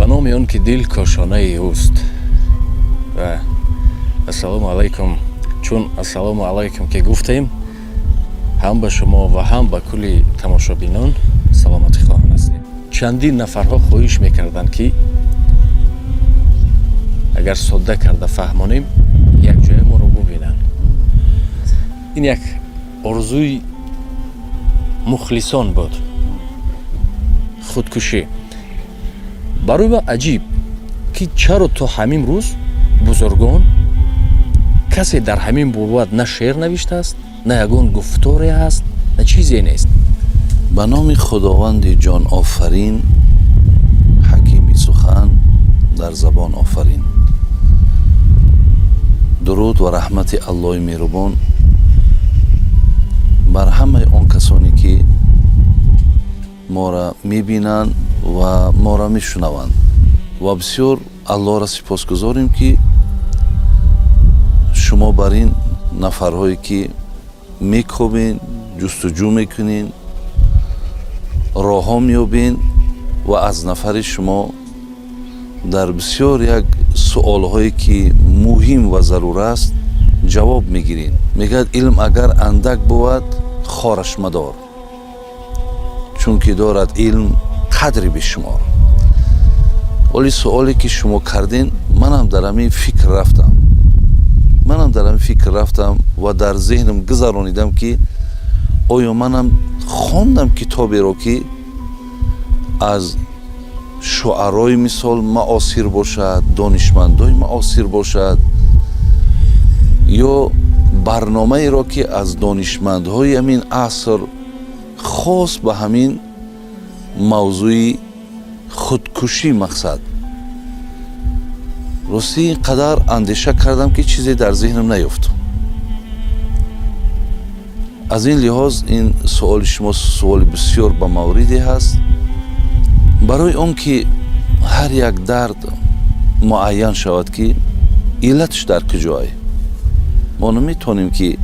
Ба номи он ки дил кошонаи ӯст. Ва ассалому алайкум. Чун ассалому алайкум ки гуфтем, ҳам ба шумо ва ҳам ба кулли тамошобинон саломатӣ хоҳон ҳастем. Чандин нафарҳо хоҳиш мекарданд, ки агар содда карда фаҳмонем, якҷоя моро бубинанд. Ин як орзуи мухлисон буд. Худкушӣ барои ман аҷиб, ки чаро то ҳамин рӯз бузургон касе дар ҳамин бобат на шеър навиштааст, на ягон гуфторе ҳаст, на чизе нест. Ба номи Худованди ҷонофарин, ҳакими сухан дар забон офарин. Дуруд ва раҳмати Аллоҳи меҳрубон бар ҳамаи он касоне, ки моро мебинанд ва моро мешунаванд. Ва бисёр Аллоҳро сипосгузорем, ки шумо бар ин нафарҳое, ки мекобен, ҷустуҷӯ мекунен, роҳҳо меёбен ва аз нафари шумо дар бисёр як суолҳое, ки муҳим ва зарур аст, ҷавоб мегирен. Мегӯяд: илм агар андак бувад, хораш мадор, чунки дорад илм қадри бешумор. Оли суоле, ки шумо карден, манам дар ҳамин фикр рафтам, манам дар ҳамин фикр рафтам ва дар зеҳнам гузаронидам, ки оё манам хондам китоберо, ки аз шуарои, мисол, маосир бошад, донишмандои маосир бошад ё барномаеро, ки аз донишмандҳои ҳамин аср хос ба ҳамин мавзӯи худкушӣ. Мақсад, ростӣ, ин қадар андеша кардам, ки чизе дар зеҳнам наёфт. Аз ин лиҳоз ин суоли шумо суоли бисёр ба мавриде ҳаст, барои он ки ҳар як дард муайян шавад, ки иллаташ дар куҷое. Мо наметавонем, ки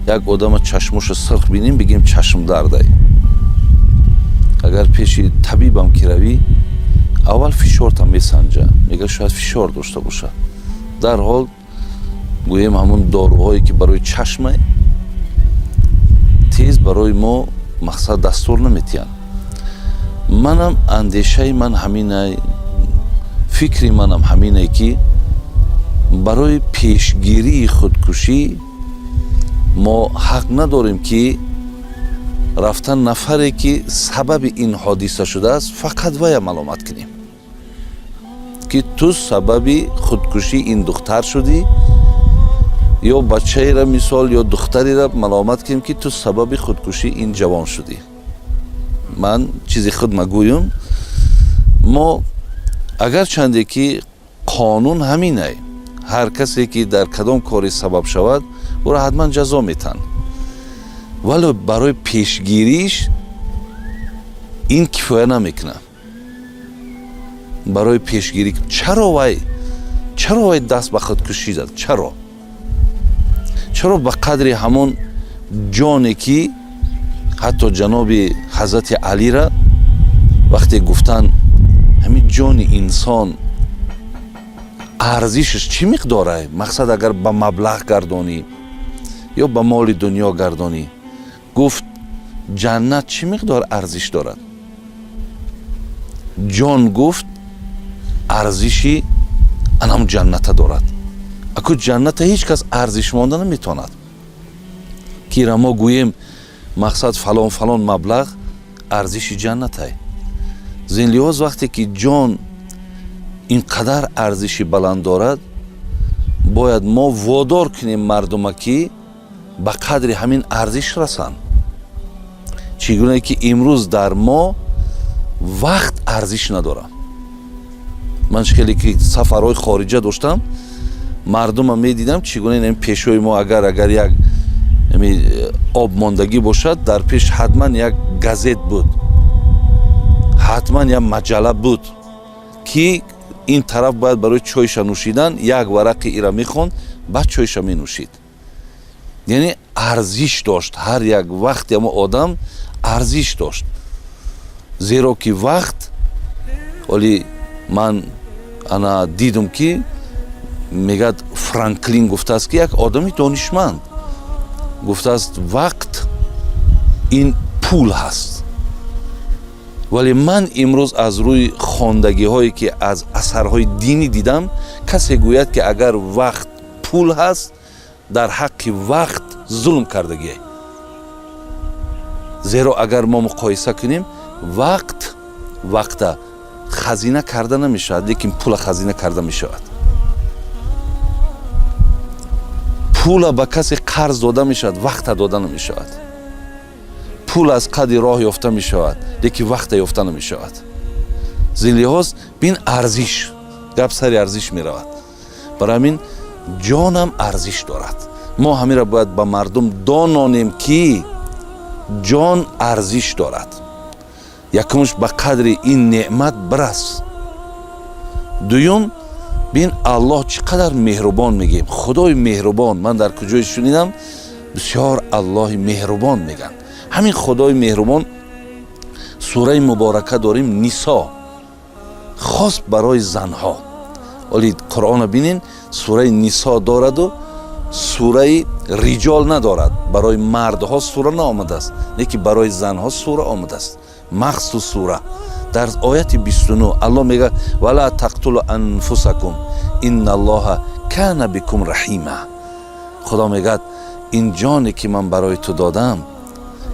як одама чашмоша сирх бинем, бигем чашмдардай. Агар пеши табибам ки равӣ, аввал фишорта месанҷа, мега шояд фишор дошта бошад. Дарҳол, гӯем, ҳамун доруҳое, ки барои чашма, тез барои мо, мақсад, дастур наметиҳанд. Манам андешаи ман ҳаминай, фикри манам ҳаминае, ки барои пешгирии худкушӣ мо ҳақ надорем, ки рафтан нафаре, ки сабаби ин ҳодиса шудааст, фақат вая маломат кунем, ки ту сабаби худкушии ин духтар шудӣ, ё бачаеро, мисол, ё духтареро маломат кунем, ки ту сабаби худкушии ин ҷавон шудӣ. Ман чизи худ магӯям. Мо агарчанде ки қонун ҳаминай, ҳар касе, ки дар кадом коре сабаб шавад, ӯро ҳатман ҷазо метаҳанд, вале барои пешгириш ин кифоя намекунад. Барои пешгирӣ чаро вай даст ба худкушӣ зад? Чаро ба қадри ҳамон ҷоне, ки ҳатто ҷаноби ҳазрати Алира вақте гуфтанд, ҳамин ҷони инсон арзишаш чӣ миқдорае, мақсад, агар ба маблағ гардонӣ ё ба моли дунё гардонӣ, гуфт: ҷаннат чӣ миқдор арзиш дорад? Ҷон, гуфт, арзиши анам ҷанната дорад. Аку ҷанната ҳеҷ кас арзиш монда наметавонад, ки ира мо гӯем, мақсад, фалон фалон маблағ арзиши ҷаннатай. Зин лиҳоз, вақте ки ҷон ин қадар арзиши баланд дорад, бояд мо водор кунем мардума, ки ба қадри ҳамин арзиш расанд. Чӣ гунае ки имрӯз дар мо вақт арзиш надорад. Ман хеле ки сафарҳои хориҷа доштам, мардума медидам, чӣ гуна ин пешои мо агар як об мондагӣ бошад, дар пеш ҳатман як газет буд, ҳатман як маҷалла буд, ки ин тараф бояд барои чойша нӯшидан як варақи ира мехонд, баъд чойша менӯшид. Яъне арзиш дошт, ҳар як вақти ҳамо одам арзиш дошт, зеро ки вақт оли. Ман ана дидум, ки мегӯяд, Франклин гуфтааст, ки як одами донишманд гуфтааст: вақт ин пул ҳаст. Вале ман имрӯз аз рӯи хондагиҳое, ки аз асарҳои динӣ дидам, касе гӯяд, ки агар вақт пул ҳаст, дар ҳаққи вақт зулм кардагие. Зеро агар мо муқоиса кунем, вақт, вақта хазина карда намешавад, лекин пула хазина карда мешавад. Пула ба касе қарз дода мешавад, вақта дода намешавад. Пул аз қади роҳ ёфта мешавад, лекин вақта ёфта намешавад. Зин лиҳоз, бин, арзиш, гап сари арзиш меравад. Барои ҳамин ҷонам арзиш дорад. Мо ҳаминро бояд ба мардум дононем, ки ҷон арзиш дорад. Якумш, ба қадри ин неъмат бирас. Дуюм, бин, Аллоҳ чӣ қадар меҳрубон мегӯем, Худои меҳрубон. Ман дар куҷое шунидам, бисёр Аллоҳи меҳрубон мегӯянд. Ҳамин Худои меҳрубон, сураи муборака дорем, Нисо, хос барои занҳо. Оли Қуръонро бинен, сураи Нисо дораду сураи Риҷол надорад. Барои мардҳо сура наомадааст, лекин барои занҳо сура омадааст, махсус сура. Дар ояти 29 Аллоҳ мегӯяд: «Вала тақтулу анфусакум, инналлоҳа кана бикум раҳима». Худо мегӯяд: ин ҷоне, ки ман барои ту додам,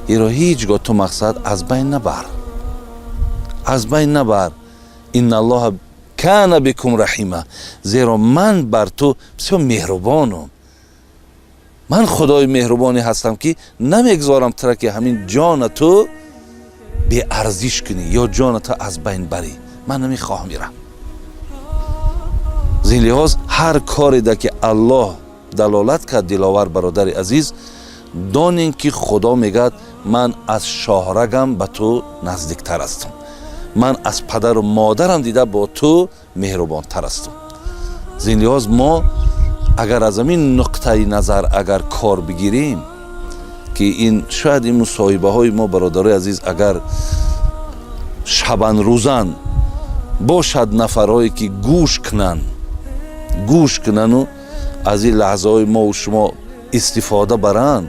иро ҳеҷ гоҳ ту мақсад аз байн набар, аз байн набар. Инналлоҳа кана бикум раҳима, зеро ман бар ту бисёр меҳрубонам. Ман Худои меҳрубоне ҳастам, ки намегузорам тура, ки ҳамин ҷона ту беарзиш кунӣ ё ҷоната аз байн барӣ. Ман намехоҳам ира. Зин лиҳоз, ҳар кореда, ки Аллоҳ далолат кард, Диловар бародари азиз, донем, ки Худо мегӯяд: ман аз шоҳрагам ба ту наздиктар ҳастам, ман аз падару модарам дида бо ту меҳрубонтар ҳастам. Зин лиҳоз, мо агар аз ҳамин нуқтаи назар агар кор бигирем, ки ин шояд ин мусоҳибаҳои мо, бародарои азиз, агар шабанрӯзан бошад, нафарҳое, ки гӯш кунанд, гӯш кунану аз ин лаҳзаҳои мову шумо истифода баранд,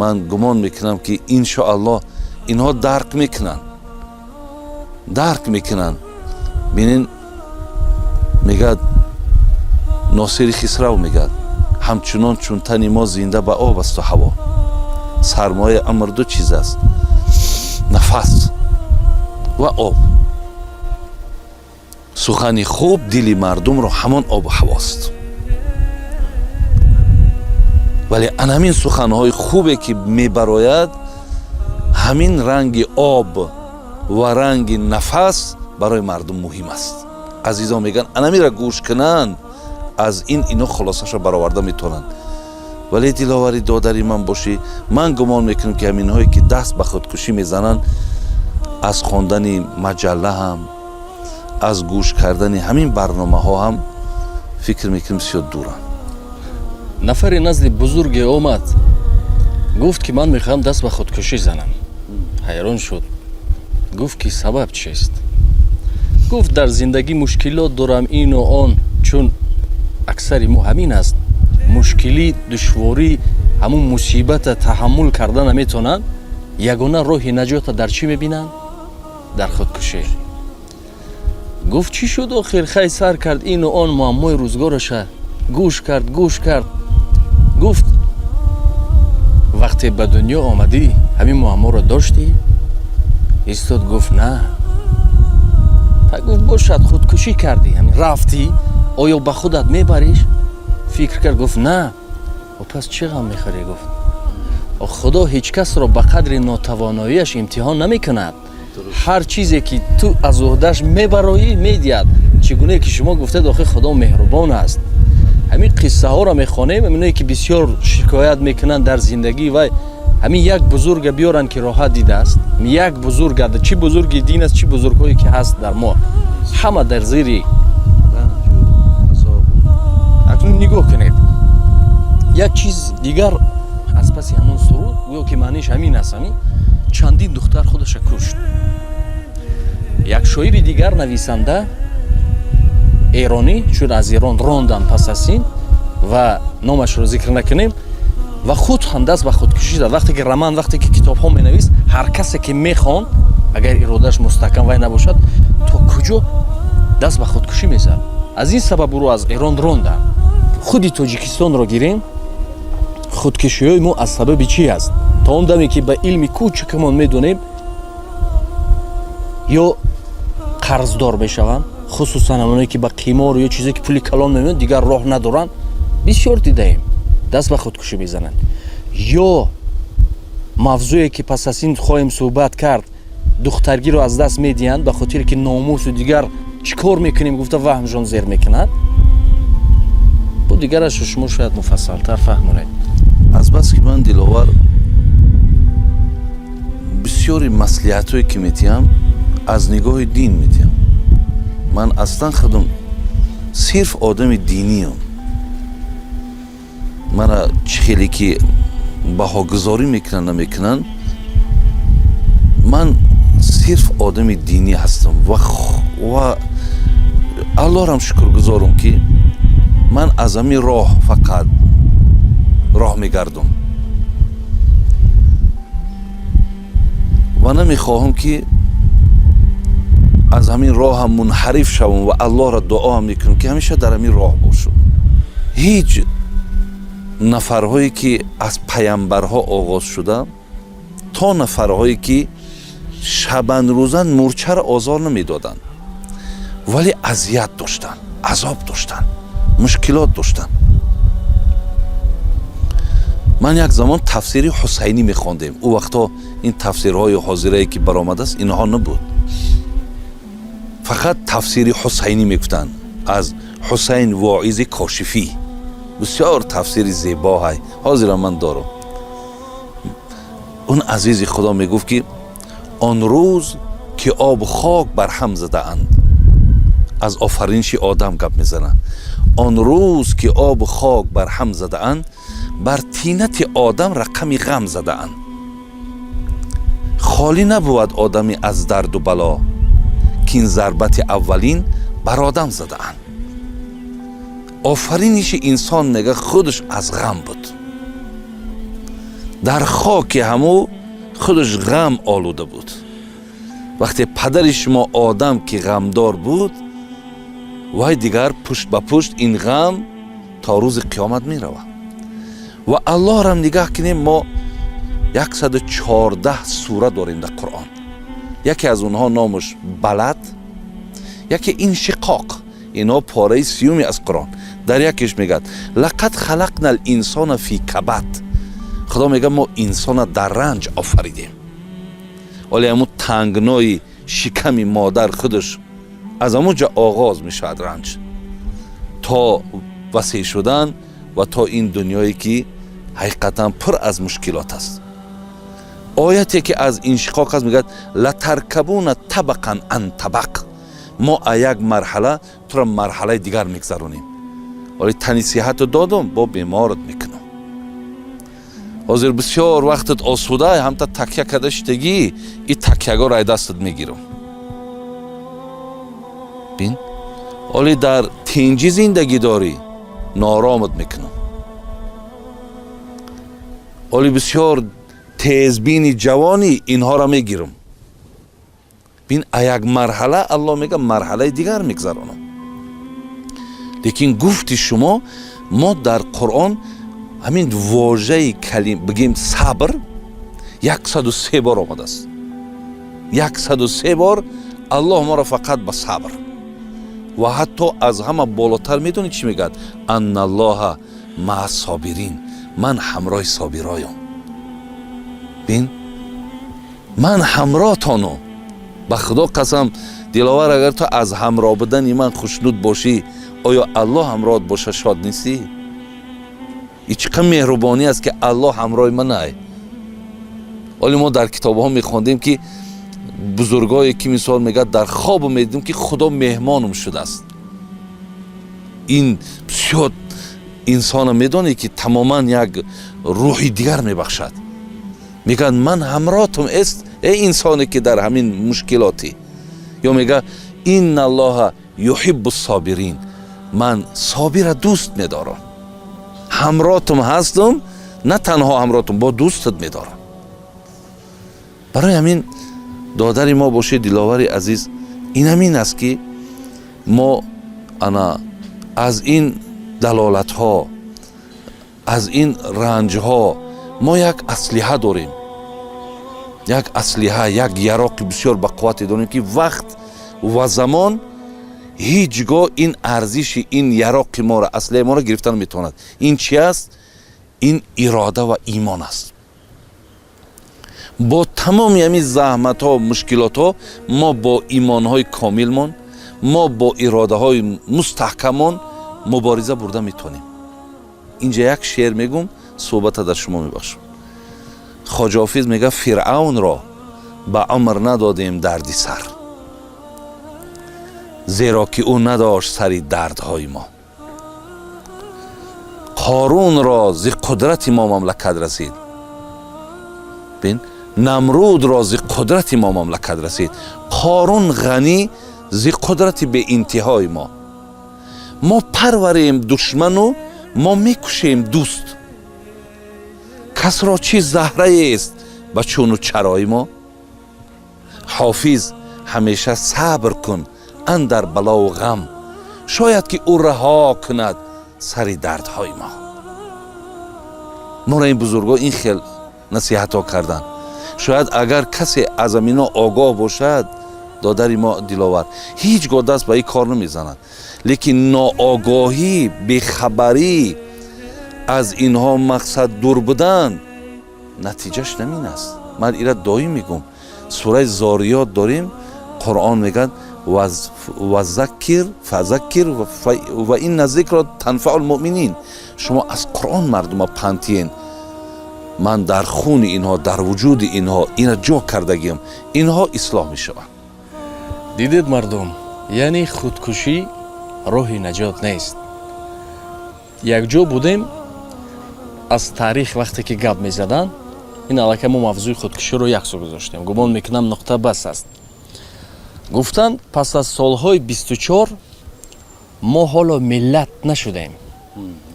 ман гумон мекунам, ки иншоаллоҳ инҳо дарк мекунанд, дарк мекунанд. Бинин, мегӯяд Носири Хисрав, мегӯяд: ҳамчунон чун тани мо зинда ба об асту ҳаво, сармояи амр ду чиз аст: нафас ва об. Сухани хуб дили мардумро ҳамон обу ҳавост. Вале ан ҳамин суханҳои хубе, ки мебарояд, ҳамин ранги об ва ранги нафас барои мардум муҳим аст. Азизон мегӯянд, анамира гӯш кунанд, аз ин ино хулосаша бароварда метавонанд. Вале, Диловари додари ман бошӣ, ман гумон мекунам, ки ҳаминҳое, ки даст ба худкушӣ мезананд, аз хондани маҷалла ҳам, аз гӯш кардани ҳамин барномаҳо ҳам, фикр мекунем, бисёр дуранд. Нафаре назди бузурге омад, гуфт, ки ман мехоҳам даст ба худкушӣ занам. Ҳайрон шуд, гуфт, ки сабаб чист? Гуфт, дар зиндагӣ мушкилот дорам, ину он. Чун аксари мо ҳамин аст: мушкилӣ, душворӣ, ҳамун мусибата таҳаммул карда наметавонанд. Ягона роҳи наҷота дар чӣ мебинанд? Дар худкушӣ. Гуфт, чӣ шуд охир? Хай, сар кард ину он, муаммои рӯзгораша гӯш кард, гӯш кард. Гуфт, вақте ба дунё омадӣ, ҳамин муамморо доштӣ? Истод, гуфт, на. Па гуфт, бошад, худкушӣ кардӣ, ҳамин рафтӣ, оё ба худат мебариш? Фикр кард, гуфт, на. Пас чӣ ғам мехӯрӣ? Гуфт, Худо ҳеҷ касро ба қадри нотавоноияш имтиҳон намекунад. Ҳар чизе, ки ту аз уҳдаш мебароӣ, медиҳад. Чӣ гунае ки шумо гуфтед, охир Худо меҳрубон аст. Ҳамин қиссаҳоро мехонем, ҳаминое, ки бисёр шикоят мекунанд дар зиндагӣ, вай ҳамин як бузурга биёранд, ки роҳат дидааст. Як бузурга, чӣ бузурги дин аст, чӣ бузургҳое, ки ҳаст дар мо, ҳама дар зери. Акнун нигоҳ кунед, як чиз дигар аз паси ҳамон суруд, гӯё ки маъниш ҳамин аст: ҳамин чандин духтар худаша кушт. Як шоири дигар, нависанда. Эронӣ, чун аз Эрон ронданд пас аз ин, ва номашро зикр накунем, ва худ ҳам даст ба худкушӣ зад. Вақте ки роман, вақте ки китобҳо менавист, ҳар касе ки мехонд, агар иродаш мустаҳкам вай набошад, то куҷо даст ба худкушӣ мезад. Аз ин сабаб ӯро аз Эрон ронданд. Худи Тоҷикистонро гирем, худкушиҳои мо аз сабаби чӣ аст? То он даме ки ба илми кӯчикамон медонем, ё қарздор мешаванд, хусусан ҳамоное ки ба қимору ё чизе ки пули калон мемонад, дигар роҳ надоранд, бисёр дидаем, даст ба худкушӣ мезананд. Ё мавзӯе ки пас аз ин хоҳем суҳбат кард, духтаргиро аз даст медиҳанд, ба хотире ки номусу дигар чӣ кор мекунем гуфта, ваҳмшон зер мекунад. Бо дигарашро шумо шояд муфассалтар фаҳмонед. Азбаски ман, Диловар, бисёри маслиҳатҳое ки метиҳам, аз нигоҳи дин метиҳам. Ман аслан худам сирф одами диниям. Мана чӣ хеле ки баҳогузорӣ мекунанд, намекунанд, ман сирф одами динӣ ҳастам ва Аллоҳрам шукргузорам, ки ман аз ҳамин роҳ фақат роҳ мегардум ва намехоҳам, ки аз ҳамин роҳам мунҳариф шавам, ва Аллоҳро дуоам мекунам, ки ҳамеша дар ҳамин роҳ бошам. Ҳеҷ нафарҳое ки аз паямбарҳо оғоз шуда то нафарҳое ки шабанрӯзан мурчаро озор намедоданд, вале азият доштанд, азоб доштанд, мушкилот доштанд. Ман як замон тафсири Ҳусайнӣ мехондем. Ӯ вақтҳо ин тафсирҳои ҳозирае ки баромадааст, инҳо набуд. Фақат тафсири Ҳусайнӣ мегуфтанд, аз Ҳусайн Воизи Кошифӣ. Бисёр тафсири зебоҳай, ҳозирам ман дорам. Он азизи Худо мегуфт, ки он рӯз ки обу хок бар ҳам задаанд, аз офариниши Одам гап мезанад, он рӯз ки обу хок бар ҳам задаанд, бар тинати Одам рақами ғам задаанд. Холӣ набувад одамӣ аз дарду бало, кин зарбати аввалин бар Одам задаанд. Офариниши инсон, мега, худаш аз ғам буд, дар хоки ҳамӯ худаш ғам олуда буд. Вақте падари шумо Одам ки ғамдор буд, вай дигар пушт ба пушт ин ғам то рӯзи қиёмат меравад. Ва Аллоҳрам нигаҳ кунем, мо 114 сура дорем дар Қуръон. Яке аз онҳо номаш Балад, яке Иншиқоқ. Инҳо пораи сиюми аз Қуръон. Дар якеш мегӯяд: لقد خلقنا الإنسان في كبد. Худо мегӯяд, мо инсона дар ранҷ офаридем. Оле ҳамун тангнои шиками модар худаш аз ҳамун ҷо оғоз мешавад ранҷ, то васеъ шудан ва то ин дунёе ки ҳақиқатан пур аз мушкилот аст. Ояте ки аз Иншиқоқ аст, мегӯяд: لتركبن طبقا عن طبق. Мо а як марҳала туро марҳалаи дигар мегзаронем. Вале тани сиҳату додум, бо беморат мекунам. Ҳозир бисёр вақтат осуда, ҳамта такя карда шидагӣ, и такягоро ай дастат мегирам. Бин, оле дар тинҷӣ зиндагӣ дорӣ, нооромат мекунам. Оле бисёр тезбини ҷавонӣ, инҳоро мегирам. Бин, а як марҳала, Аллоҳ мега, марҳалаи дигар мегзаронам. Лекин гуфти шумо, мо дар Қуръон ҳамин вожаи калим, бигем, сабр 103 бор омадааст. 103 бор Аллоҳ моро фақат ба сабр ва ҳатто аз ҳама болотар медонӣ чӣ мегӯяд? إن الله مع الصابرين. Ман ҳамроҳи собироём. Бин, ман ҳамроҳтону. Ба Худо қасам, Диловар, агар ту аз ҳамроҳ будани ман хушнуд бошӣ, оё Аллоҳ ҳамроҳат боша, шод нестӣ? И чӣ қадр меҳрубонӣ аст, ки Аллоҳ ҳамроҳи ман ай. Оле мо дар китобҳо мехондем, ки бузургое ки мисол мегӯяд, дар хобу медидем, ки Худо меҳмонум шудааст. Ин бисёр инсона, медонед, ки тамоман як рӯҳи дигар мебахшад. Мегӯяд, ман ҳамроҳтум эст, э инсоне ки дар ҳамин мушкилотӣ. Ё мегӯяд: إن الله юҳиббу собирин. Ман собира дӯст медорам, ҳамротум ҳастум, на танҳо ҳамротум, бо дӯстат медорам. Барои ҳамин, додари мо бошед, Диловари азиз, ин ҳамин аст, ки мо ана аз ин далолатҳо, аз ин ранҷҳо мо як аслиҳа дорем, як аслиҳа, як яроқи бисёр бақуввате дорем, ки вақт ва замон ҳеҷ гоҳ ин арзиши ин яроқи моро, аслиҳаи моро гирифта наметавонад. Ин чи аст? Ин ирода ва имон аст. Бо тамоми ҳамин заҳматҳо, мушкилотҳо, мо бо имонҳои комилмон, мо бо иродаҳои мустаҳкамон мубориза бурда метавонем. Инҷа як шеър мегум, суҳбата дар шумо мебахшам. Хоҷа Ҳофиз мега: «Фиръавнро ба умр надодем дарди сар, зеро ки ӯ надошт сари дардҳои мо. Қорунро зи қудрати мо мамлакат расид, бин, Намрудро зи қудрати мо мамлакат расид, Қорун ғанӣ зи қудрати беинтиҳои мо. Мо парварем душману мо мекушем дӯст, касро чӣ заҳраест ба чуну чарои мо? Ҳофиз, ҳамеша сабр кун андар балову ғам, шояд ки ӯ раҳо кунад сари дардҳои мо». Моро ин бузургҳо ин хел насиҳатҳо карданд. Шояд агар касе аз амино огоҳ бошад, додари мо Диловар, ҳеҷ гоҳ даст ба ин кор намезанад. Лекин ноогоҳӣ, бехабарӣ, аз инҳо мақсад дур будан, натиҷаш намин аст. Ман ира доим мегӯм, сураи Зориёт дорем, Қуръон мегӯяд: «Вазаккир фазаккир ва инна зикро танфаул муъминин». Шумо аз Қуръон мардума панд тиен. Ман дар хуни инҳо, дар вуҷуди инҳо ина ҷо кардагиам, инҳо ислоҳ мешаванд. Дидед, мардум, яъне худкушӣ роҳи наҷот нест. Якҷо будем, аз таърих вақте ки гап мезаданд, ин аллакай мо мавзӯи худкуширо яксо гузоштем, гумон мекунам, нуқта бас аст. Гуфтанд, пас аз солҳои 24 мо ҳоло миллат нашудаем.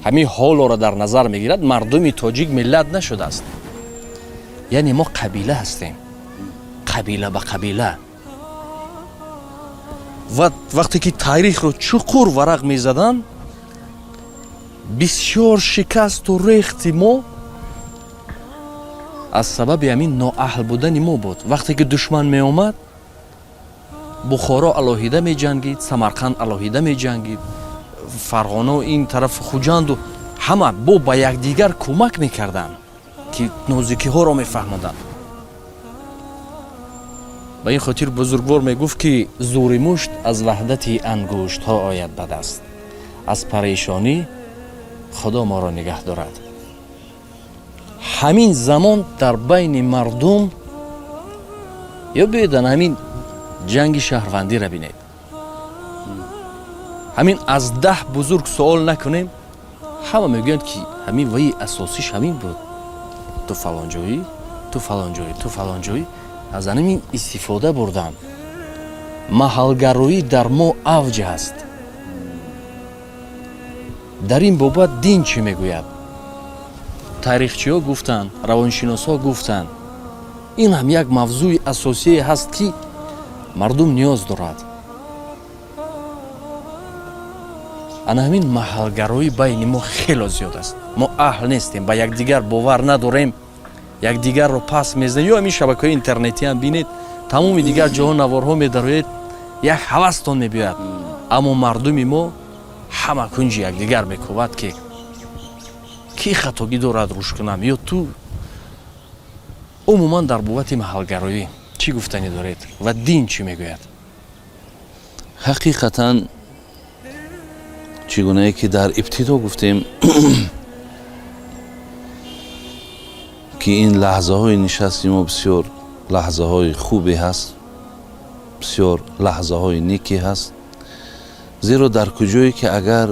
Ҳамин ҳолоро дар назар мегирад, мардуми тоҷик миллат нашудааст, яъне мо қабила ҳастем, қабила ба қабила. Ва вақте ки таърихро чуқур варақ мезаданд, бисёр шикасту рехти мо аз сабаби ҳамин ноаҳл будани мо буд. Вақте ки душман меомад, Бухоро алоҳида меҷангид, Самарқанд алоҳида меҷангид, Фарғоно, ин тараф Хуҷанду ҳама бо ба якдигар кӯмак мекарданд, ки нозикиҳоро мефаҳмоданд. Ба ин хотир бузургвор мегуфт, ки зӯри мушт аз ваҳдати ангуштҳо ояд ба даст. Аз парешонӣ Худо моро нигаҳ дорад. Ҳамин замон дар байни мардум ё биёдан ҳамин ҷанги шаҳрвандиро бинед. Ҳамин аз 10 бузург суол накунем, ҳама мегӯянд, ки ҳамин ваи асосиш ҳамин буд: ту фалонҷоӣ, ту фалонҷоӣ, ту фалонҷоӣ. Аз ҳамин истифода бурдан. Маҳалгароӣ дар мо авҷ аст. Дар ин бобат дин чӣ мегӯяд? Таърихчиҳо гуфтанд, равоншиносҳо гуфтанд, ин ҳам як мавзӯи асосие ҳаст, ки мардум ниёз дорад. Ана ҳамин маҳалгароӣ байни мо хело зиёд аст. Мо аҳл нестем, ба якдигар бовар надорем, якдигарро пас мезанем. Ё ҳамин шабакаҳои интернетиам бинед, тамоми дигар ҷоҳо наворҳо медароед, як ҳавастон мебиёяд, аммо мардуми мо ҳама кунҷи якдигар мекӯбад, ки кӣ хатогӣ дорад, рӯш кунам ё ту. Умуман, дар бобати маҳалгароӣ чӣ гуфтанӣ доред ва дин чӣ мегӯяд? Ҳақиқатан, чӣ гунае ки дар ибтидо гуфтем, ки ин лаҳзаҳои нишасти мо бисёр лаҳзаҳои хубе ҳаст, бисёр лаҳзаҳои неке ҳаст, зеро дар куҷое ки агар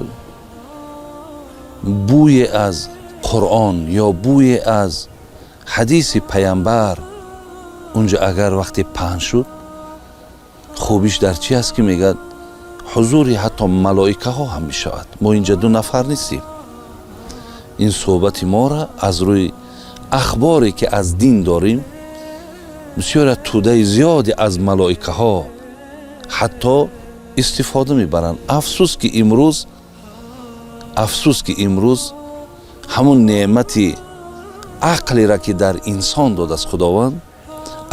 бӯе аз Қуръон ё бӯе аз ҳадиси Паямбар унҷо агар вақте паҳн шуд, хубиш дар чи аст, ки мегӯяд ҳузури ҳатто малоикаҳо ҳам мешавад. Мо инҷа ду нафар нестем. Ин суҳбати моро аз рӯи ахборе ки аз дин дорем, бисёре тӯдаи зиёде аз малоикаҳо ҳатто истифода мебаранд. Афсӯс, ки имрӯз ҳамун неъмати ақлеро, ки дар инсон додааст Худованд,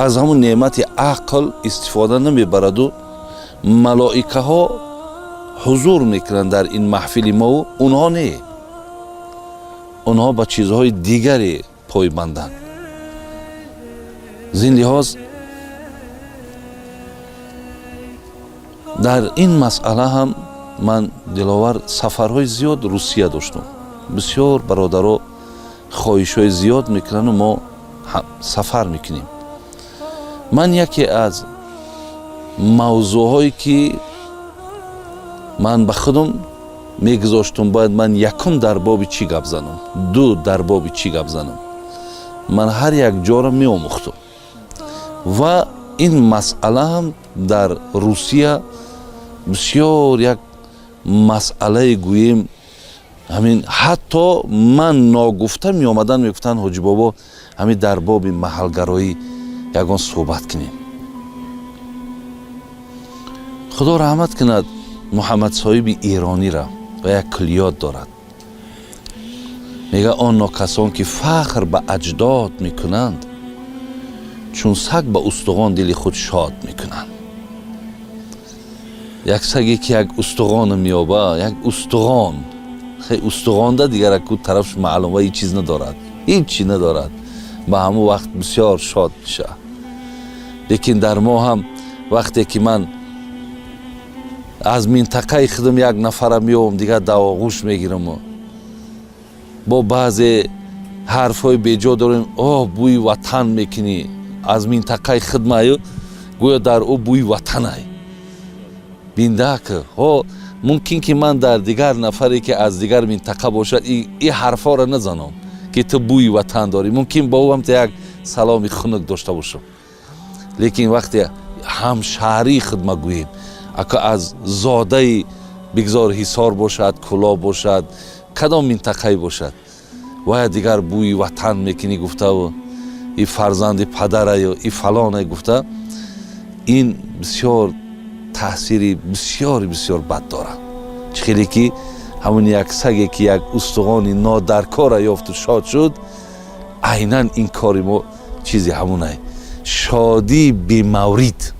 аз ҳамун неъмати ақл истифода намебараду малоикаҳо ҳузур мекунанд дар ин маҳфили мову онҳо не, онҳо ба чизҳои дигаре пойбанданд. Зин лиҳоз дар ин масъала ҳам ман, Диловар, сафарҳои зиёд Русия доштам. Бисёр бародаро хоҳишҳои зиёд мекунану мо сафар мекунем. Ман яке аз мавзӯъҳое, ки ман ба худам мегузоштум, бояд ман якум дар боби чӣ гап занам, ду дар боби чӣ гап занам, ман ҳар як ҷоро меомӯхтум ва ин масъала ҳам дар Русия бисёр як масъалае гӯем, ҳамин ҳатто ман ногуфта меомадан, мегуфтанд: «Ҳоҷибобо, ҳамин дар боби маҳалгароӣ ягон суҳбат кунем». Худо раҳмат кунад Муҳаммадсоҳиби Эронира ва як куллиёт дорад, мега: «Он нокасон, ки фахр ба аҷдод мекунанд, чун саг ба устуғон дили худ шод мекунанд». Як саге, ки як устуғона меёба, як устуғон, устуғонда дигар аку тарафш маълум ва ҳеҷ чиз надорад, ҳеҷ чи надорад, ба ҳамон вақт бисёр шод мешавад. Лекин дар мо ҳам вақте ки ман аз минтақаи худам як нафара меёбам, дигар давоғӯш мегираму бо баъзе ҳарфҳои беҷо дорем: «О, бӯи ватан мекунӣ, аз минтақаи хидмаю», гӯё дар ӯ бӯи ватанай биндак. Ҳо, мумкин ки ман дар дигар нафаре, ки аз дигар минтақа бошад, и ҳарфҳоро назанам, ки ту бӯи ватан дорӣ. Мумкин бо ӯ ҳам як саломи хунук дошта бошам. Лекин вақте ҳамшаҳрии хидма гӯем, ака, аз зодаи бигзор Ҳисор бошад, Кӯлоб бошад, кадом минтақае бошад, вая дигар бӯи ватан мекунӣ гуфтаву и фарзанди падараю и фалоне гуфта, ин бисёр таъсири бисёри бисёр бад дорад. Чӣ хеле ки ҳамун як саге, ки як устуғони нодаркора ёфту шод шуд, айнан ин кори мо чизи ҳамунай: шодии бемаврид,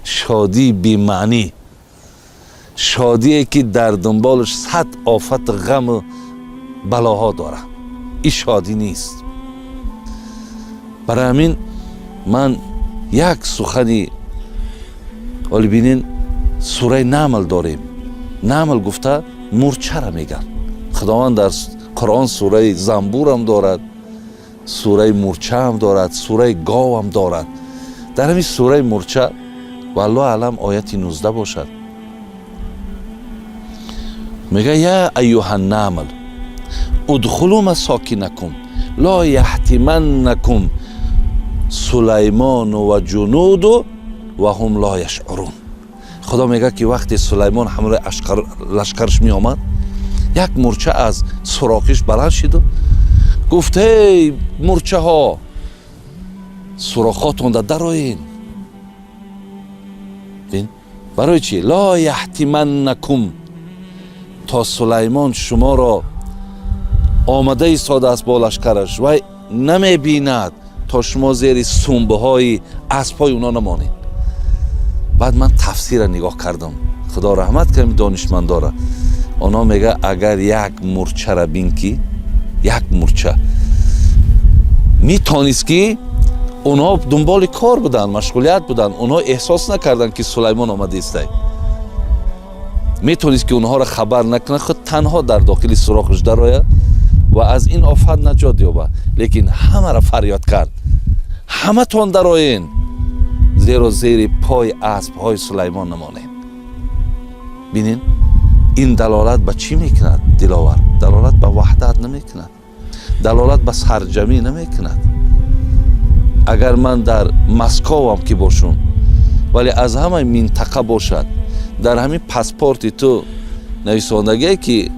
шодии бемаънӣ, шодие, ки дар дунболаш сад офату ғаму балоҳо дорад. Ин шодӣ нест. Барои ҳамин ман як сухани оли бинен, сураи Намл дорем. Намл гуфта мурчара меган. Худованд дар Қуръон сураи занбурам дорад, сураи мурчаам дорад, сураи говам дорад. Дар ҳамин сураи мурча, валлоҳу аълам, ояти 19 бошад, мега: «Я аюҳа намл удхулу масокинакум ло яҳтиманнакум Сулаймону ва ҷунуду ва ҳум ло яшъурун». Худо мегӯяд, ки вақте Сулаймон ҳамроҳи лашкарш меомад, як мурча аз суроқиш баланд шиду гуфт: «Эй мурчаҳо, сурохотонда дароен». Барои чӣ? Ло яҳтиманнакум, то Сулаймон шуморо омада истодааст бо лашкараш, вай намебинад, то шумо зери сумбаҳои аспҳои оно намонед. Баъд ман тафсира нигоҳ кардам, Худо раҳмат кунад донишмандора. Онҳо мега: агар як мурчара бин, ки як мурча метонист, ки онҳо дунболи кор буданд, машғулият буданд, онҳо эҳсос накарданд, ки Сулаймон омада истай, метавонист, ки онҳоро хабар накунад, худ танҳо дар дохили сурохаш дарояд ва аз ин офат наҷот ёбад. Лекин ҳамаро фарёд кард: «Ҳаматон дароен, зеро зери пои аспҳои Сулаймон намонем». Бинен, ин далолат ба чӣ мекунад, Диловар? Далолат ба ваҳдат намекунад, далолат ба сарҷамӣ намекунад. Агар ман дар Московам ки бошум, вале аз ҳамаи минтақа бошад. Дар ҳамин паспорти ту нависондагие, ки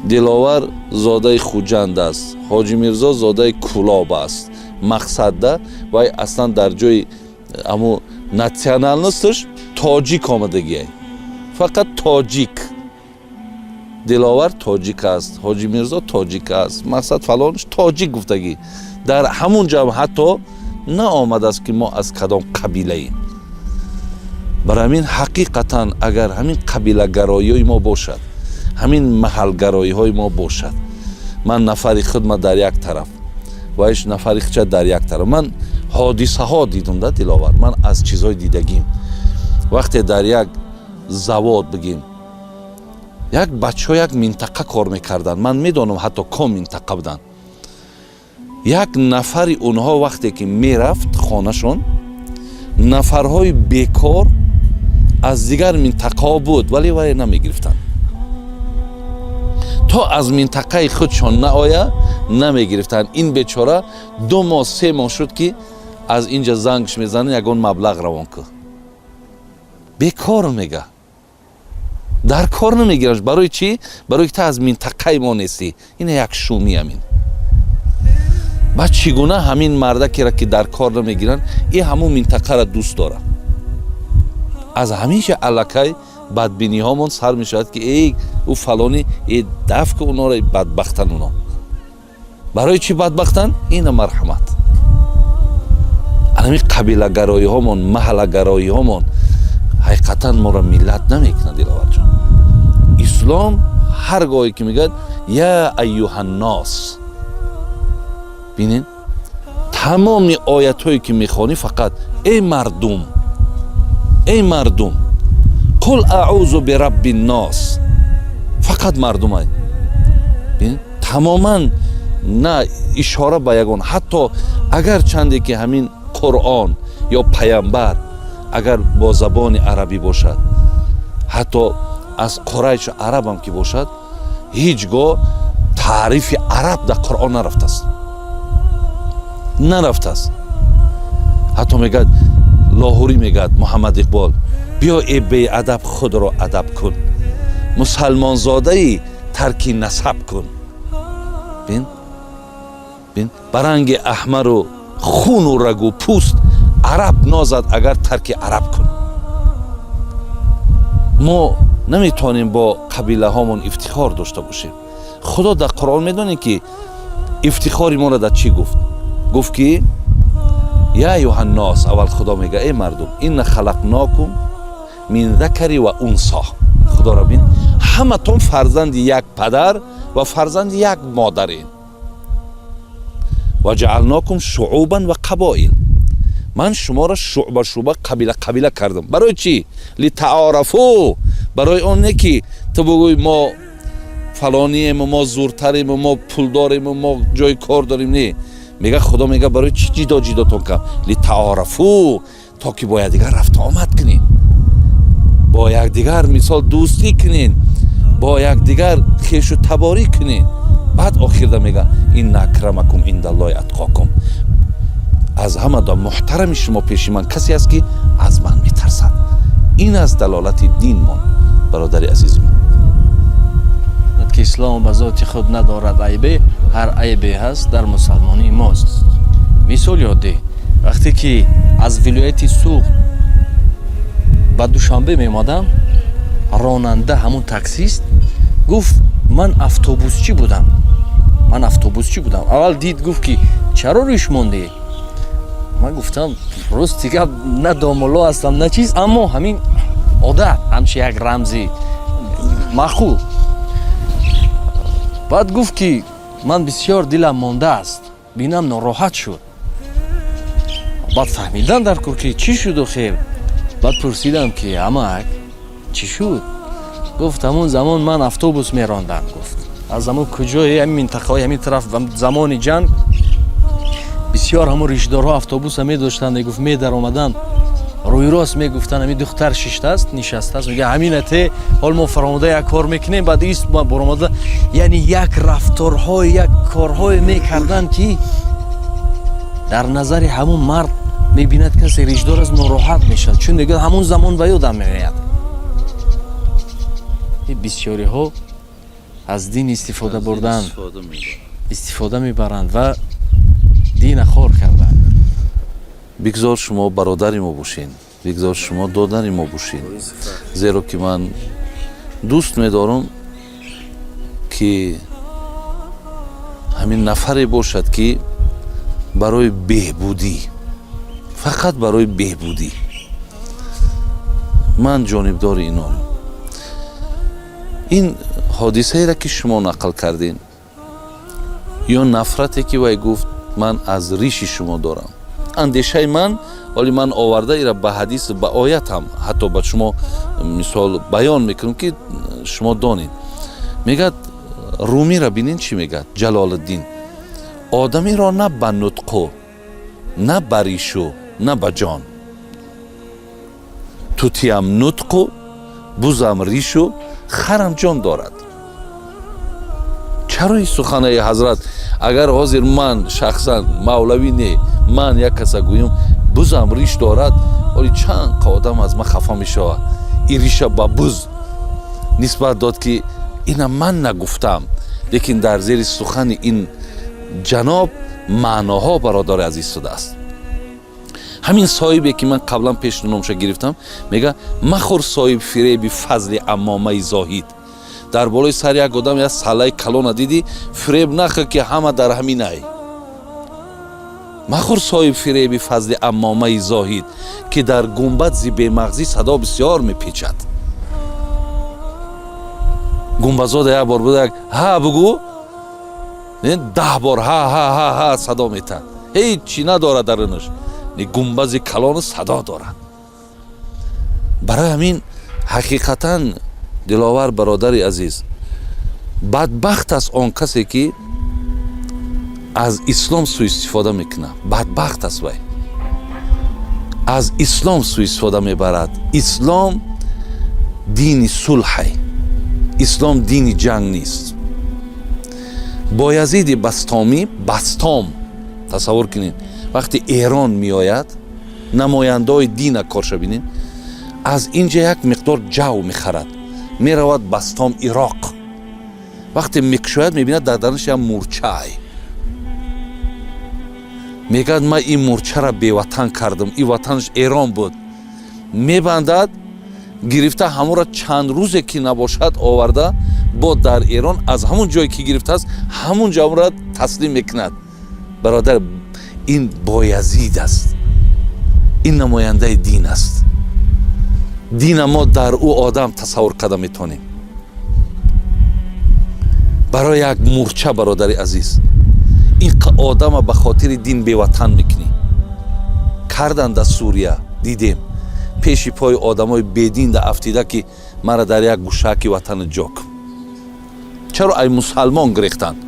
Диловар зодаи Хуҷанд аст, Ҳоҷи Мирзо зодаи Кӯлоб аст. Мақсадда вай аслан дар ҷои аму национальность аш тоҷик омадагие, фақат тоҷик. Диловар тоҷик аст, Ҳоҷи Мирзо тоҷик аст, мақсад фалонш тоҷик гуфтагӣ. Дар ҳамун ҷо ҳатто наомадааст, ки мо аз кадом қабилаем. Барои ҳамин, ҳақиқатан, агар ҳамин қабилагароиҳои мо бошад, ҳамин маҳалгароиҳои мо бошад, ман нафари худма дар як тараф, вайш нафари хича дар як тараф. Ман ҳодисаҳо дидум да, Диловар, ман аз чизҳои дидагим. Вақте дар як завод, бигем, як бачаҳо як минтақа кор мекарданд, ман медонам, ҳатто ком минтақа буданд, як нафари онҳо вақте ки мерафт хонашон, нафарҳои бекор аз дигар минтақаҳо буд, вале вай намегирифтанд. То аз минтақаи худшон наоя, намегирифтанд. Ин бечора 2 моҳ, 3 моҳ шуд, ки аз инҷа зангш мезанад: «Ягон маблағ равон кун». Бекор мега, дар кор намегираш. Барои чӣ? Барои ки ту аз минтақаи мо нестӣ. Ина як шумӣ ҳамин. Баъд чӣ гуна ҳамин мардакеро, ки дар кор намегиранд, и ҳамун минтақаро дӯст дорад? Аз ҳамиша аллакай бадбиниҳомон сар мешавад, ки эй, ӯ фалонӣ, э, даф ки онора, бадбахтан оно. Барои чӣ бадбахтанд? Ина, марҳамат, ҳамин қабилагароиҳомон, маҳаллагароиҳомон ҳақиқатан моро миллат намекунад. Диловарҷон, ислом ҳар гоҳе ки мегӯяд «я айюҳаннос», бинед, тамоми оятҳое ки мехонӣ, фақат «эй мардум», «эй мардум», «қул аъузу бирабби ннос», фақат мардумай. Тамоман на ишора ба ягон, ҳатто агар чанде ки ҳамин Қуръон ё паямбар агар бо забони арабӣ бошад, ҳатто аз Қурайшу арабам ки бошад, ҳеҷ гоҳ таърифи араб дар Қуръон нарафтааст, нарафтааст. Ҳатто мегӯяд Лоҳурӣ, мегӯяд Муҳаммад Иқбол: «Биё, э беадаб, худро адаб кун, мусалмонзодаи тарки насаб кун. Бин, бин, ба ранги аҳмару хуну рагу пӯст араб нозад, агар тарки араб кун». Мо наметавонем бо қабилаҳомон ифтихор дошта бошем. Худо дар Қуръон, медонем, ки ифтихори моро дар чӣ гуфт? Гуфт ки «я аюҳаннос». Аввал Худо мега: «Эй мардум, инна халақнокум мин закари ва унсо». Худоро бин, ҳаматон фарзанди як падар ва фарзанди як модарем. «Ва ҷаалнокум шуъубан ва қабоил». Ман шуморо шуъба шуъба, қабила қабила кардам. Барои чӣ? «Литаарафу». Барои он не ки ту бугӯй мо фалониему, мо зуртарему, мо пулдорему, мо ҷои кор дорем. Не, мега Худо, мега: барои чӣ ҷидо ҷидотон кардам? «Литаарафу», то ки бо якдигар рафту омад кунем, бо якдигар, мисол, дӯстӣ кунем, бо якдигар хешу таборӣ кунем. Баъд охирда мега: «Инна акрамакум индаллоҳи атқокум». Аз ҳама да муҳтарами шумо пеши ман касе аст, ки аз ман метарсад. Ин аст далолати динмон, бародари азизи ман. Ки ислом ба зоти худ надорад айбе, ҳар айбе ҳаст, дар мусалмонии мост. Мисоли оддӣ: вақте ки аз вилояти Суғд ба Душанбе меомадам, ронанда, ҳамун таксист, гуфт: «Ман автобусчӣ будам, ман автобусчӣ будам». Аввал дид, гуфт ки чаро риш мондӣ? Ман гуфтам: «Рости гап, на домулло ҳастам, на чиз, аммо ҳамин одат, ҳамчи як рамзи маъқул». Баъд гуфт ки ман бисёр дилам мондааст, бинам нороҳат шуд. Баъд фаҳмидан дар кор, ки чӣ шуду хел. Баъд пурсидам ки амак, чӣ шуд? Гуфт: «Ҳамун замон ман автобус мерондам», гуфт, «аз ҳамун куҷои ҳамин минтақаҳои ҳамин тараф, замони ҷанг бисёр ҳамун ришдорҳо автобуса медоштанд». Мегуфт, медаромаданд, рӯйрост мегуфтанд: «Ҳамин духтар шиштааст, нишастааст», мега, «ҳаминате, ҳол мо фаромода як кор мекунем». Баъд ист баромада, яъне як рафторҳое, як корҳое мекарданд, ки дар назари ҳамун мард мебинад, касе ришдор аст, нороҳат мешавад, чун мегӯяд, ҳамун замон ба ёдам меояд. Бисёриҳо аз дин истифода бурдан, истифода мебаранд ва дина хор карданд. Бигзор шумо бародари мо бошед, бигзор шумо додари мо бошед, зеро ки ман дӯст медорам, ки ҳамин нафаре бошад, ки барои беҳбудӣ, фақат барои беҳбудӣ. Ман ҷонибдори инон. Ин ҳодисаеро, ки шумо нақл кардем, ё нафрате, ки вай гуфт, ман аз риши шумо дорам, андешаи ман, вале ман оварда ира ба ҳадис, ба оятам, ҳатто ба шумо мисол баён мекунам, ки шумо донед. Мегӯяд Румиро бинед, чӣ мегӯяд Ҷалолиддин: одамиро на ба нутқу, на ба ришу, на ба ҷон. Тутиям нутқу, бузам ришу, харам ҷон дорад. Чаро ин суханаи ҳазрат? Агар ҳозир ман шахсан, мавлавӣ не, ман як каса гӯям, бузам риш дорад, оли чанд қа одам аз ман хафа мешавад. Ин риша ба буз нисбат дод, ки ина ман нагуфтам, лекин дар зери сухани ин ҷаноб маъноҳо, бародари азиз, шудааст. Ҳамин соҳибе, ки ман қаблан пеш номша гирифтам, мега: махӯр соҳиб фиреби фазли амомаи зоҳид. Дар болои сари як одам як саллаи калона дидӣ, фиреб нахӯр, ки ҳама дар ҳаминай. Махӯр соҳиб фиреби фазли амомаи зоҳид, ки дар гумбад зи бемағзӣ садо бисёр мепечад. Гумбазода як бор буда, як ҳа бугӯ, 10 бор ҳа ҳа ҳа ҳа садо метад. Ҳеҷ чӣ надорад дарунаш, гумбази калону садо дорад. Барои ҳамин, ҳақиқатан, Диловар, бародари азиз, бадбахт аст он касе, ки аз ислом суистифода мекунад. Бадбахт аст вай, аз ислом суистифода мебарад. Ислом дини сулҳай, ислом дини ҷанг нест. Боязиди Бастомӣ, Бастом, тасаввур кунед, вақте Эрон меояд, намояндаҳои дина корша бинед, аз инҷа як миқдор ҷав мехарад, меравад Бастом, Ироқ. Вақте мекушояд, мебинад, дар дарунаш як мурчаай. Мегӯяд: ман ин мурчаро беватан кардам, ин ватанаш Эрон буд. Мебандад, гирифта ҳамонро, чанд рӯзе ки набошад, оварда бо дар Эрон, аз ҳамон ҷое ки гирифтааст, ҳамон ҷо ҳамонро таслим мекунад. Бародар, ин Боязид аст, ин намояндаи дин аст. Дина мо дар ӯ одам тасаввур карда метавонем. Барои як мурча, бародари азиз, ин одама ба хотири дин беватан мекунӣ. Кардан дар Сурия, дидем, пеши пои одамои бедин да афтида, ки мара дар як гӯшаки ватана ҷо кун. Чаро ай мусалмон гирехтанд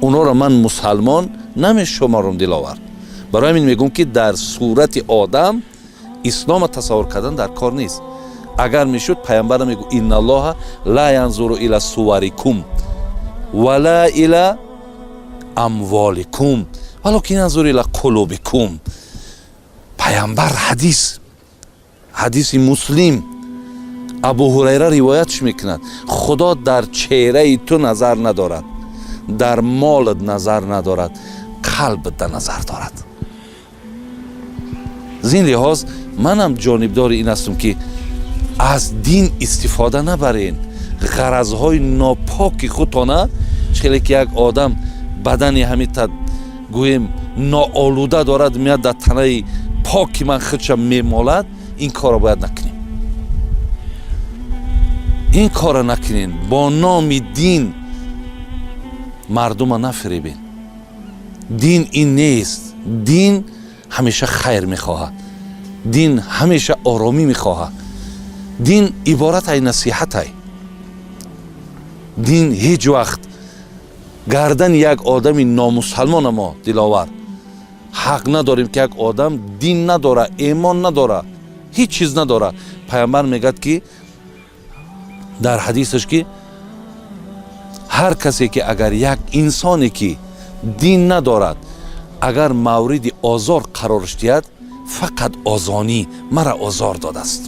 онҳоро? Ман мусалмон намешуморам, Диловар. Барои ҳамин мегӯм, ки дар сурати одам ислома тасаввур кардан дар кор нест. Агар мешуд, паямбара мегӯ: инналлоҳа ла янзуру ила суварикум вала ила амволикум, валокин янзуру ила қулубикум. Паямбар, ҳадис, ҳадиси Муслим, Абу Ҳурайра ривоятш мекунад: Худо дар чеҳраи ту назар надорад, дар молат назар надорад, қалбат да назар дорад. Аз ин лиҳоз манам ҷонибдори ин ҳастам, ки аз дин истифода набарен ғаразҳои нопоки худтона. Хеле ки як одам бадани ҳамита, гӯем, ноолуда дорад, меяд, дар танаи поки ман худша мемолад. Ин корро бояд накунем, ин корро накунем. Бо номи дин мардума нафиребен. Дин ин нест. Дин ҳамеша хайр мехоҳад, дин ҳамеша оромӣ мехоҳад, дин иборат ай насиҳатай. Дин ҳеҷ вақт гардани як одами номусалмона мо, Диловар, ҳақ надорем, ки як одам дин надора, эмон надора, ҳеҷ чиз надора. Пайғамбар мегӯяд, ки дар ҳадисаш, ки ҳар касе ки, агар як инсоне, ки дин надорад, агар мавриди озор қарорш диҳад, фақат озонӣ мара озор додааст.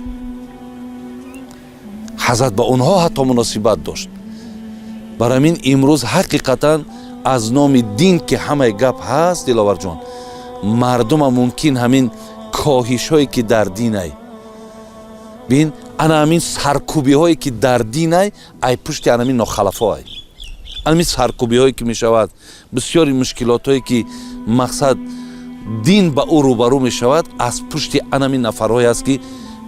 Ҳазрат ба онҳо ҳатто муносибат дошт. Барои ҳамин имрӯз ҳақиқатан аз номи дин ки ҳамаи гап ҳаст, Диловарҷон, мардума мумкин ҳамин коҳишҳое ки дар динай, бин, ана ҳамин саркӯбиҳое ки дар динай, ай пушти ана ҳамин нохалафоай, ҳамин саркӯбиҳое ки мешавад, бисёри мушкилотҳое ки мақсад дин ба ӯ рӯбарӯ мешавад, аз пушти анамин нафарҳое аст, ки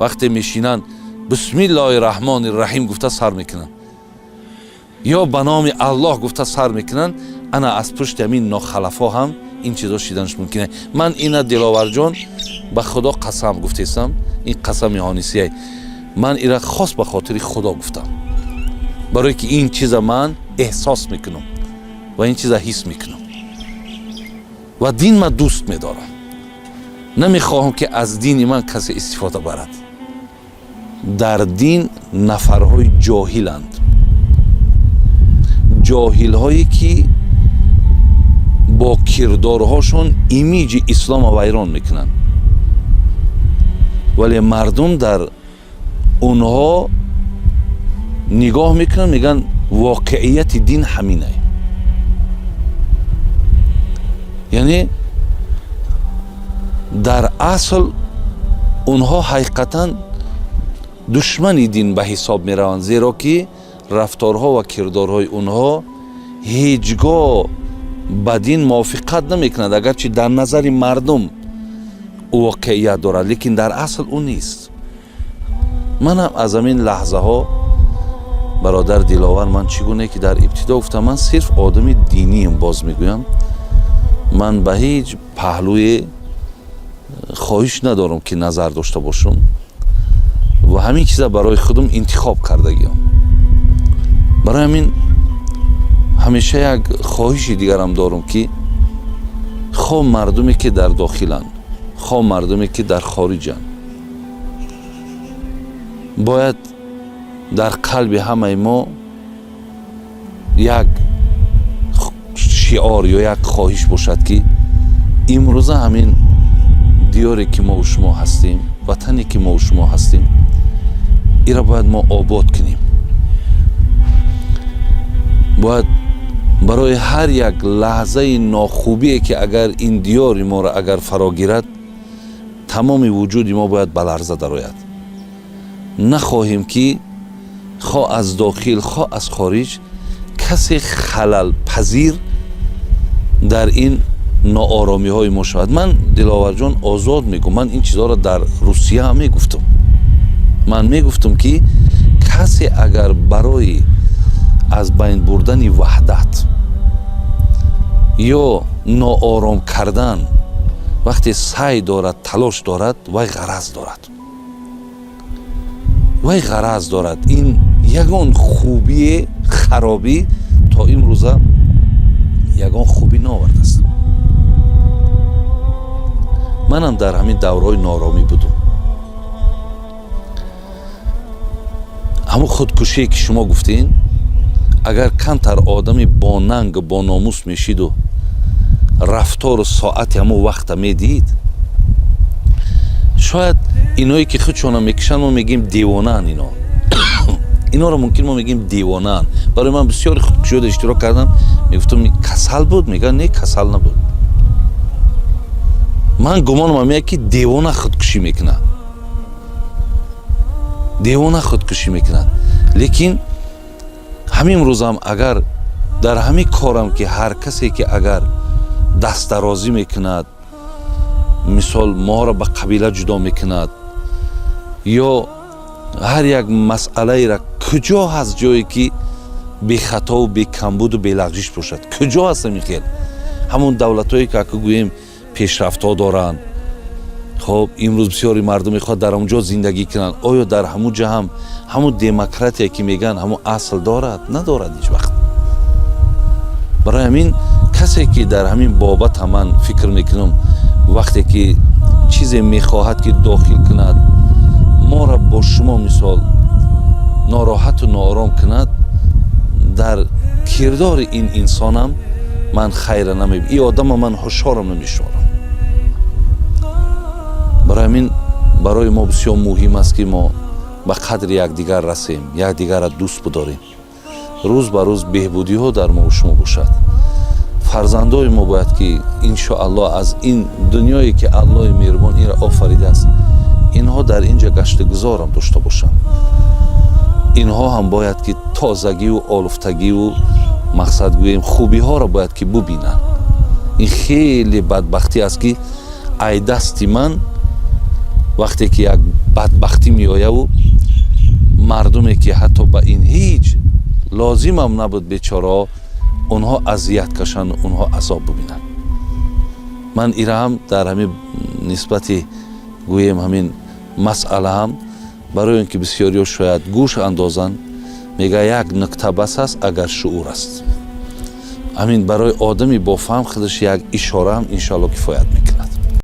вақте мешинанд, бисмиллоҳи раҳмони раҳим гуфта сар мекунанд ё ба номи Аллоҳ гуфта сар мекунанд. Ана аз пушти ҳамин нохалафо ҳам ин чизо шиданаш мумкин. Ман ина, Диловарҷон, ба Худо қасам гуфтесам, ин қасами ҳонисияй, ман ира хос ба хотири Худо гуфтам, барое ки ин чиза ман эҳсос мекунам ва ин чиза ҳис мекунам ва дин ман дӯст медорам. Намехоҳам, ки аз дини ман касе истифода барад. Дар дин нафарҳои ҷоҳиланд, ҷоҳилҳое ки бо кирдорҳошон имиҷи ислома вайрон мекунанд, вале мардум дар онҳо нигоҳ мекунанд, мегӯянд, воқеияти дин ҳаминай. Яъне дар асл онҳо ҳақиқатан душмани дин ба ҳисоб мераванд, зеро ки рафторҳо ва кирдорҳои онҳо ҳеҷ гоҳ ба дин мувофиқат намекунад. Агарчи дар назари мардум ӯ воқеият дорад, лекин дар асл ӯ нест. Манам аз ҳамин лаҳзаҳо, бародар Диловар, ман чӣ гуне ки дар ибтидо гуфтам, ман сирф одами динием. Боз мегӯям, ман ба ҳеҷ паҳлӯе хоҳиш надорам, ки назар дошта бошам ва ҳамин чиза барои худам интихоб кардагиам. Барои ҳамин ҳамеша як хоҳиши дигарам дорам, ки хо мардуме ки дар дохиланд, хо мардуме ки дар хориҷанд, бояд дар қалби ҳамаи мо як шиор ё як хоҳиш бошад, ки имрӯза ҳамин диёре ки мову шумо ҳастем, ватане ки мову шумо ҳастем, ира бояд мо обод кунем. Бояд барои ҳар як лаҳзаи нохубие ки агар ин диёри моро агар фаро гирад, тамоми вуҷуди мо бояд ба ларза дарояд. Нахоҳем, ки хо аз дохил, хо аз хориҷ касе халалпазир дар ин нооромиҳои мо шавад. Ман, Диловарҷон, озод мегӯм, ман ин чизҳоро дар Русия ҳам мегуфтам. Ман мегуфтам, ки касе агар барои аз байн бурдани ваҳдат ё ноором кардан вақте саъй дорад, талош дорад, вай ғараз дорад, вай ғараз дорад. Ин ягон хубие, харобӣ то имрӯза ягон хубӣ наовардааст. Манам дар ҳамин давраҳои нооромӣ будум. Ҳамун худкушие ки шумо гуфтин, агар камтар одами бонанг, бономус мешиду рафтору соати ҳамун вақта медид, шояд иное ки худшона мекушанд, мо мегӯем девонаанд ино, иноро мумкин мо мегӯем девонаанд. Барои ман бисёри худкушиёда иштирок кардам, мегуфтам, касал буд, мегӯянд, не, касал набуд. Ман гумонам меяд, ки девона худкушӣ мекунад, девона худкушӣ мекунад. Лекин ҳамин рӯзам агар дар ҳамин корам, ки ҳар касе ки агар дастдарозӣ мекунад, мисол, моро ба қабила ҷудо мекунад ё ҳар як масъалаера, куҷо ҳаст ҷое ки бехатову бекамбуду белағжиш бошад? Куҷо ҳаст ҳамин хел? Ҳамон давлатҳое ки ака гӯем пешрафтҳо доранд, хоб, имрӯз бисёри мардум мехоҳад дар он ҷо зиндагӣ кунанд. Оё дар ҳамун ҷа ҳам ҳамун демократия ки мегӯянд, ҳамун асл дорад? Надорад ҳеҷ вақт. Барои ҳамин касе ки дар ҳамин бобата, ман фикр мекунам, вақте ки чизе мехоҳад ки дохил кунад, моро бо шумо, мисол, нороҳату ноором кунад, дар кирдори ин инсонам ман хайра намеб, ин одама ман ҳушорам намешуморам. Барои ҳамин барои мо бисёр муҳим аст, ки мо Ба қадри якдигар расем, якдигарро дӯст бидорем, рӯз ба рӯз беҳбудиҳо дар мову шумо бошад. Фарзандои мо бояд ки, иншоаллоҳ, аз ин дунёе ки Аллоҳи меҳрубон инро офаридааст, инҳо дар ин ҷо гаштугузорам дошта бошанд. Инҳо ҳам бояд ки тозагиву олуфтагиву, мақсад гӯем, хубиҳоро бояд ки бубинанд. Ин хеле бадбахтӣ аст, ки ай дасти ман вақте ки як бадбахтӣ меояву мардуме ки ҳатто ба ин ҳеҷ лозимам набуд, бечораҳо, онҳо азият кашанд, онҳо азоб бубинанд. Ман ира ҳам дар ҳамин нисбати, гӯем, ҳамин масъала ҳам барои он ки бисёриҳо шояд гӯш андозанд, мега: як нукта бас аст, агар шуур аст. Ҳамин барои одами бофаҳм худаш як ишораам, иншоалло, кифоят мекунад.